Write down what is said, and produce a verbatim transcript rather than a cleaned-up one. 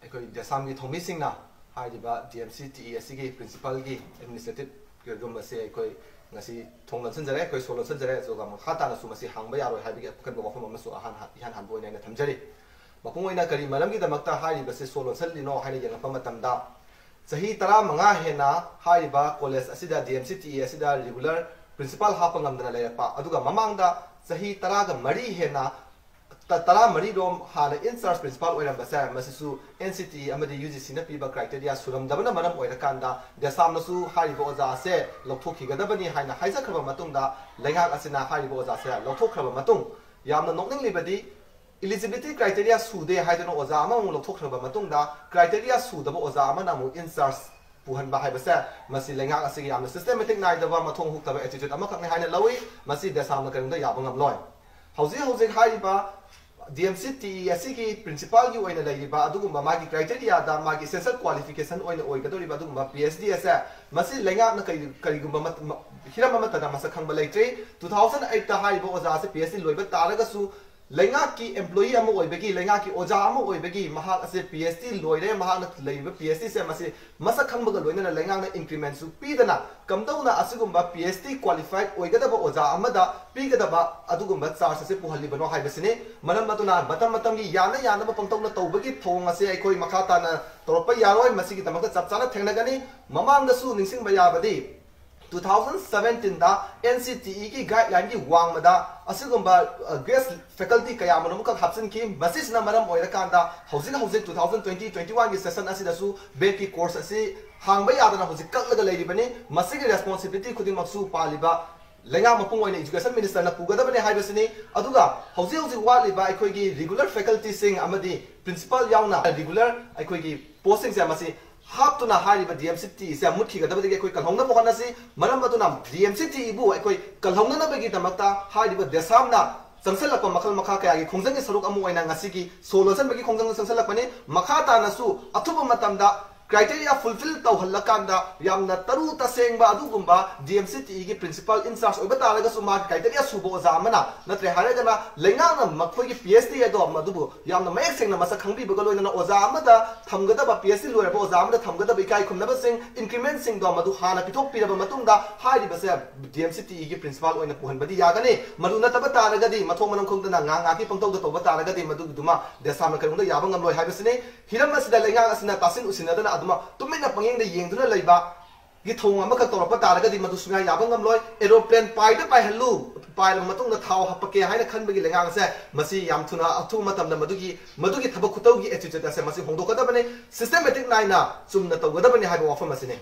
ꯑꯩꯈꯣꯏ ꯗꯦꯁꯥꯝꯒꯤ ꯊꯧꯃꯤꯁꯤꯡꯅ ꯍꯥꯏꯔꯤꯕ D M C T E ꯑꯁꯤꯒꯤ ꯄ꯭ꯔꯤꯟꯁꯤꯄꯥꯜꯒꯤ ꯑꯦꯗꯃꯤꯅꯤꯁꯇ꯭ꯔꯦꯇꯤꯚ ꯔꯨꯝ ꯑꯁꯤ ꯑꯩꯈꯣꯏ ꯉꯁꯤ ꯊꯣꯡ ꯂꯣꯟꯁꯤꯟꯖꯔꯦ, ꯑꯩꯈꯣꯏ ꯁꯣ ꯂꯣꯟꯁꯤꯟꯖꯔꯦ꯫ ꯑꯗꯨꯒ ꯃꯈꯥ ꯇꯥꯅꯁꯨ ꯃꯁꯤ ꯍꯥꯡꯕ ꯌꯥꯔꯣꯏ ꯍꯥꯏꯕꯒꯤ ꯑꯀꯟꯕ ꯋꯥꯐꯝ ꯑꯃꯁꯨ ꯑꯍꯥꯟ ꯏꯍꯥꯟ ꯍꯥꯟꯕ ꯑꯣꯏꯅ ꯑꯩꯅ ꯊꯝꯖꯔꯤ꯫ ꯃꯄꯨꯡ ꯑꯣꯏꯅ ꯀꯔꯤ ꯃꯔꯝꯒꯤꯗꯃꯛꯇ ꯍꯥꯏꯔꯤꯕꯁꯤ ꯁꯣ ꯂꯣꯟꯁꯤꯜꯂꯤꯅꯣ ꯍꯥꯏꯅ ꯌꯦꯡꯂꯛꯄ ꯃꯇꯝꯗ, ꯆꯍꯤ ꯇꯔꯥꯃꯉꯥ ꯍꯦꯟꯅ ꯍꯥꯏꯔꯤꯕ ꯀꯣꯂꯦꯖ ꯑꯁꯤꯗ, D M C T E ꯑꯁꯤꯗ ꯔꯤꯒꯨꯂꯔ ꯄ꯭ꯔꯤꯟꯁꯤꯄꯥꯜ ꯍꯥꯞꯄ ꯉꯝꯗꯅ ꯂꯩꯔꯛꯄ, ꯑꯗꯨꯒ ꯃꯃꯥꯡꯗ ꯆꯍꯤ ꯇꯔꯥꯒ ꯃꯔꯤ ꯍꯦꯟꯅ ꯇ-, ꯇꯔꯥꯃꯔꯤꯔꯣꯝ ꯍꯥꯟꯅ ꯏꯟ ꯆꯥꯔꯖ ꯄ꯭ꯔꯤꯟꯁꯤꯄꯥꯜ ꯑꯣꯏꯔꯝꯕꯁꯦ, ꯃꯁꯤꯁꯨ ꯑꯦꯟ ꯁꯤ ꯇꯤ ꯏ ꯑꯃꯗꯤ ꯌꯨ ꯖꯤ ꯁꯤꯅ ꯄꯤꯕ ꯀ꯭ꯔꯥꯏꯇꯦꯔꯤꯌꯥ ꯁꯨꯔꯝꯗꯕꯅ ꯃꯔꯝ ꯑꯣꯏꯔꯀꯥꯟꯗ ꯗꯦꯁꯥꯝꯅꯁꯨ ꯍꯥꯏꯔꯤꯕ ꯑꯣꯖꯥ ꯑꯁꯦ ꯂꯧꯊꯣꯛꯈꯤꯒꯗꯕꯅꯤ ꯍꯥꯏꯅ ꯍꯥꯏꯖꯈ꯭ꯔꯕ ꯃꯇꯨꯡꯗ, ꯂꯩꯉꯥꯛ ꯑꯁꯤꯅ ꯍꯥꯏꯔꯤꯕ ꯑꯣꯖꯥꯁꯦ ꯂꯧꯊꯣꯛꯈ꯭ꯔꯕ ꯃꯇꯨꯡ, ꯌꯥꯝꯅ ꯅꯣꯛꯅꯤꯡꯂꯤꯕꯗꯤ, ꯏꯂꯤꯖꯤꯕꯤꯂꯤꯇꯤ ꯀ꯭ꯔꯥꯏꯇꯦꯔꯤꯌꯥ ꯁꯨꯗꯦ ꯍꯥꯏꯗꯨꯅ ꯑꯣꯖꯥ ꯑꯃꯃꯨꯛ ꯂꯧꯊꯣꯛꯈ꯭ꯔꯕ ꯃꯇꯨꯡꯗ, ꯀ꯭ꯔꯥꯏꯇꯦꯔꯤꯌꯥ ꯁꯨꯗꯕ ꯑꯣꯖꯥ ꯑꯃꯅ ꯑꯃꯨꯛ ꯏꯟ ꯆꯥꯔꯖ ꯄꯨꯍꯟꯕ ꯍꯥꯏꯕꯁꯦ, ꯃꯁꯤ ꯂꯩꯉꯥꯛ ꯑꯁꯤꯒꯤ ꯌꯥꯝꯅ ꯁꯤꯁꯇꯦꯃꯦꯇꯤꯛ ꯅꯥꯏꯗꯕ, ꯃꯊꯣꯡ ꯍꯨꯛꯇꯕ ꯑꯦꯇꯤꯇ꯭ꯌꯨꯠ ꯑꯃꯈꯛꯅꯤ ꯍꯥꯏꯅ ꯂꯧꯏ꯫ ꯃꯁꯤ ꯗꯦꯁꯥꯝꯅ ꯀꯔꯤꯒꯨꯝꯕꯗ ꯌꯥꯕ ꯉꯝꯂꯣꯏ꯫ ꯍꯧꯖꯤꯛ ꯍꯧꯖꯤꯛ ꯍꯥꯏꯔꯤꯕ D M C T E ꯑꯁꯤꯒꯤ ꯄ꯭ꯔꯤꯟꯁꯤꯄꯥꯜꯒꯤ ꯑꯣꯏꯅ ꯂꯩꯔꯤꯕ ꯑꯗꯨꯒꯨꯝꯕ ꯃꯥꯒꯤ ꯀ꯭ꯔꯥꯏꯇꯦꯔꯤꯌꯥꯗ ꯃꯥꯒꯤ ꯏꯁꯦꯟꯁꯤꯌꯦꯜ ꯀ꯭ꯋꯥꯂꯤꯐꯤꯀꯦꯁꯟ ꯑꯣꯏꯅ ꯑꯣꯏꯒꯗꯧꯔꯤꯕ ꯑꯗꯨꯒꯨꯝꯕ ꯄꯤ ꯑꯩꯆ ꯗꯤ ꯑꯁꯦ, ꯃꯁꯤ ꯂꯩꯉꯥꯛꯅ ꯀꯔꯤ-, ꯀꯔꯤꯒꯨꯝꯕ ꯃꯠ-, ꯃ-, ꯍꯤꯔꯝ ꯑꯃꯠꯇꯗ ꯃꯁꯛ ꯈꯪꯕ ꯂꯩꯇ꯭ꯔꯤ꯫ ꯇꯨ ꯊꯥꯎꯖꯟ ꯑꯩꯠꯇ ꯍꯥꯏꯔꯤꯕ ꯑꯣꯖꯥ ꯑꯁꯤ ꯄꯤ ꯑꯩꯆ ꯗꯤ ꯂꯣꯏꯕ ꯇꯥꯔꯒꯁꯨ, ꯂꯩꯉꯥꯛꯀꯤ ꯑꯦꯝꯄ꯭ꯂꯣꯌꯤ ꯑꯃ ꯑꯣꯏꯕꯒꯤ, ꯂꯩꯉꯥꯛꯀꯤ ꯑꯣꯖꯥ ꯑꯃ ꯑꯣꯏꯕꯒꯤ ꯃꯍꯥꯛ ꯑꯁꯦ ꯄꯤ ꯑꯩꯆ ꯗꯤ ꯂꯣꯏꯔꯦ, ꯃꯍꯥꯛꯅ ꯂꯩꯔꯤꯕ ꯄꯤ ꯑꯩꯆ ꯗꯤꯁꯦ ꯃꯁꯤ ꯃꯁꯛ ꯈꯪꯕꯒ ꯂꯣꯏꯅꯅ ꯂꯩꯉꯥꯛꯅ ꯏꯟꯀ꯭ꯔꯤꯃꯦꯟꯁꯨ ꯄꯤꯗꯅ, ꯀꯝꯗꯧꯅ ꯑꯁꯤꯒꯨꯝꯕ ꯄꯤ ꯑꯩꯆ ꯗꯤ ꯀ꯭ꯋꯥꯂꯤꯐꯥꯏꯗ ꯑꯣꯏꯒꯗꯕ ꯑꯣꯖꯥ ꯑꯃꯗ ꯄꯤꯒꯗꯕ ꯑꯗꯨꯒꯨꯝꯕ ꯆꯥꯔꯖ ꯑꯁꯤ ꯄꯨꯍꯜꯂꯤꯕꯅꯣ ꯍꯥꯏꯕꯁꯤꯅꯤ꯫ ꯃꯔꯝ ꯑꯗꯨꯅ ꯃꯇꯝ ꯃꯇꯝꯒꯤ ꯌꯥꯅ ꯌꯥꯅꯕ ꯄꯪꯇꯧꯅ ꯇꯧꯕꯒꯤ ꯊꯧꯑꯣꯡ ꯑꯁꯤ ꯑꯩꯈꯣꯏ ꯃꯈꯥ ꯇꯥꯅ ꯇꯧꯔꯛꯄ ꯌꯥꯔꯣꯏ꯫ ꯃꯁꯤꯒꯤꯗꯃꯛꯇ ꯆꯞ ꯆꯥꯅ ꯊꯦꯡꯅꯒꯅꯤ꯫ ꯃꯃꯥꯡꯗꯁꯨ ꯅꯤꯡꯁꯤꯡꯕ ꯌꯥꯕꯗꯤ, ꯇꯨ ꯊꯥꯎꯖꯟ ꯁꯕꯦꯟꯇꯤꯟꯗ ꯑꯦꯟ ꯁꯤ ꯇꯤ ꯏꯒꯤ ꯒꯥꯏꯗꯂꯥꯏꯟꯒꯤ ꯋꯥꯡꯃꯗ ꯑꯁꯤꯒꯨꯝꯕ, ꯑ, ꯒꯦꯁ ꯐꯦꯀꯜꯇꯤ ꯀꯌꯥ ꯑꯃꯔꯣꯝ ꯑꯃꯈꯛ ꯍꯥꯞꯆꯤꯟꯈꯤ꯫ ꯃꯁꯤꯁꯤꯅ ꯃꯔꯝ ꯑꯣꯏꯔꯀꯥꯟꯗ ꯍꯧꯖꯤꯛ ꯍꯧꯖꯤꯛ ꯇꯨ ꯊꯥꯎꯖꯟ ꯇ꯭ꯋꯦꯟꯇꯤ ꯇ꯭ꯋꯦꯟꯇꯤ ꯋꯥꯟꯒꯤ ꯁꯦꯁꯟ ꯑꯁꯤꯗꯁꯨ ꯕꯦꯗꯀꯤ ꯀꯣꯔꯁ ꯑꯁꯤ ꯍꯥꯡꯕ ꯌꯥꯗꯅ ꯍꯧꯖꯤꯛ ꯀꯛꯂꯒ ꯂꯩꯔꯤꯕꯅꯤ꯫ ꯃꯁꯤꯒꯤ ꯔꯦꯁꯄꯣꯟꯁꯤꯕꯤꯂꯤꯇꯤ ꯈꯨꯗꯤꯡꯃꯛꯁꯨ ꯄꯥꯜꯂꯤꯕ ꯂꯩꯉꯥꯛ ꯃꯄꯨꯡ ꯑꯣꯏꯅ ꯏꯖꯨꯀꯦꯁꯟ ꯃꯤꯅꯤꯁꯇꯔꯅ ꯄꯨꯒꯗꯕꯅꯤ ꯍꯥꯏꯕꯁꯤꯅꯤ꯫ ꯑꯗꯨꯒ ꯍꯧꯖꯤꯛ ꯍꯧꯖꯤꯛ ꯋꯥꯠꯂꯤꯕ ꯑꯩꯈꯣꯏꯒꯤ ꯔꯤꯒꯨꯂꯔ ꯐꯦꯀꯜꯇꯤꯁꯤꯡ ꯑꯃꯗꯤ ꯄ꯭ꯔꯤꯟꯁꯤꯄꯥꯜ ꯌꯥꯎꯅ ꯔꯤꯒꯨꯂꯔ ꯑꯩꯈꯣꯏꯒꯤ ꯄꯣꯁꯁꯤꯡꯁꯦ ꯃꯁꯤ ꯍꯥꯞꯇꯨꯅ ꯍꯥꯏꯔꯤꯕ ꯗꯤ ꯑꯦꯝ ꯁꯤ ꯇꯤ ꯏꯁꯦ ꯃꯨꯠꯈꯤꯒꯗꯕꯗꯒꯤ ꯑꯩꯈꯣꯏ ꯀꯜꯍꯧꯅꯕ ꯍꯣꯠꯅꯁꯤ꯫ ꯃꯔꯝ ꯑꯗꯨꯅ ꯗꯤ ꯑꯦꯝ ꯁꯤ ꯇꯤ ꯏꯕꯨ ꯑꯩꯈꯣꯏ ꯀꯜꯍꯧꯅꯅꯕꯒꯤꯗꯃꯛꯇ ꯍꯥꯏꯔꯤꯕ ꯗꯦꯁꯥꯝꯅ ꯆꯪꯁꯤꯜꯂꯛꯄ ꯃꯈꯜ ꯃꯈꯥ ꯀꯌꯥꯒꯤ ꯈꯣꯡꯖꯪꯒꯤ ꯁꯔꯨꯛ ꯑꯃ ꯑꯣꯏꯅ ꯉꯁꯤꯒꯤ ꯁꯣ ꯂꯣꯟꯁꯤꯟꯕꯒꯤ ꯈꯣꯡꯖꯪꯗ ꯆꯪꯁꯤꯜꯂꯛꯄꯅꯤ꯫ ꯃꯈꯥ ꯇꯥꯅꯁꯨ ꯑꯊꯨꯕ ꯃꯇꯝꯗ criteria fulfill ꯇꯧꯍꯜꯂꯀꯥꯟꯗ ꯌꯥꯝꯅ ꯇꯔꯨ ꯇꯁꯦꯡꯕ ꯑꯗꯨꯒꯨꯝꯕ D M C T E ꯒꯤ principal in charge ꯑꯣꯏꯕ ꯇꯥꯔꯒꯁꯨ ꯃꯥꯒꯤ criteria ꯁꯨꯕ ꯑꯣꯖꯥ ꯑꯃꯅ, ꯅꯠꯇ꯭ꯔꯦ ꯍꯥꯏꯔꯒꯅ ꯂꯩꯉꯥꯛꯅ ꯃꯈꯣꯏꯒꯤ P H D ꯑꯗꯣ ꯃꯗꯨꯕꯨ ꯌꯥꯝꯅ ꯃꯌꯦꯛ ꯁꯦꯡꯅ ꯃꯁꯛ ꯈꯪꯕꯤꯕꯒ ꯂꯣꯏꯅꯅ ꯑꯣꯖꯥ ꯑꯃꯗ ꯊꯝꯒꯗꯕ, P H D ꯂꯣꯏꯔꯕ ꯑꯣꯖꯥ ꯑꯃꯗ ꯊꯝꯒꯗꯕ ꯏꯀꯥꯏ ꯈꯨꯝꯅꯕꯁꯤꯡ, increment ꯁꯤꯡꯗꯣ ꯃꯗꯨ ꯍꯥꯟꯅ ꯄꯤꯊꯣꯛꯄꯤꯔꯕ ꯃꯇꯨꯡꯗ ꯍꯥꯏꯔꯤꯕꯁꯦ D M C T E ꯒꯤ principal ꯑꯣꯏꯅ ꯄꯨꯍꯟꯕꯗꯤ ꯌꯥꯒꯅꯤ꯫ ꯃꯗꯨ ꯅꯠꯇꯕ ꯇꯥꯔꯒꯗꯤ, ꯃꯊꯣꯡ ꯃꯔꯝ ꯈꯪꯗꯅ ꯉꯥꯏꯍꯥꯛ ꯉꯥꯏꯍꯥꯛꯀꯤ ꯄꯪꯇꯧꯗ ꯇꯧꯕ ꯇꯥꯔꯒꯗꯤ ꯃꯗꯨꯒꯤꯗꯨꯃ ꯗꯦꯁꯥꯝꯅ ꯀꯔꯤꯒꯨꯝꯕꯗ ꯌꯥꯕ ꯉꯝꯂꯣꯏ ꯍꯥꯏꯕꯁꯤꯅꯤ꯫ ꯍꯤꯔꯝ ꯑꯁꯤꯗ ꯂꯩꯉꯥꯛ ꯑꯁꯤꯅ ꯇꯥꯁꯤꯟ ꯎꯁꯤꯟꯅꯗꯅ ꯑꯗꯨꯃꯛ ꯇꯨꯃꯤꯟꯅ ꯄꯪꯌꯦꯡꯗ ꯌꯦꯡꯗꯨꯅ ꯂꯩꯕ ꯒꯤ ꯊꯧꯑꯣꯡ ꯑꯃꯈꯛ ꯇꯧꯔꯛꯄ ꯇꯥꯔꯒꯗꯤ ꯃꯗꯨ ꯁꯨꯡꯌꯥ ꯌꯥꯕ ꯉꯝꯂꯣꯏ꯫ Aeroplane ꯄꯥꯏꯗ ꯄꯥꯏꯍꯜꯂꯨ, ꯄꯥꯏꯔꯕ ꯃꯇꯨꯡꯗ ꯊꯥꯎ ꯍꯥꯞꯄꯛꯀꯦ ꯍꯥꯏꯅ ꯈꯟꯕꯒꯤ ꯂꯩꯉꯥꯛ ꯑꯁꯦ ꯃꯁꯤ ꯌꯥꯝ ꯊꯨꯅ ꯑꯊꯨꯕ ꯃꯇꯝꯗ ꯃꯗꯨꯒꯤ, ꯃꯗꯨꯒꯤ ꯊꯕꯛ ꯈꯨꯇꯧꯒꯤ attitude ꯑꯁꯦ ꯃꯁꯤ ꯍꯣꯡꯗꯣꯛꯀꯗꯕꯅꯤ꯫ Systematic ꯅꯥꯏꯅ ꯆꯨꯝꯅ ꯇꯧꯒꯗꯕꯅꯤ ꯍꯥꯏꯕ ꯋꯥꯐꯝ ꯑꯁꯤꯅꯤ꯫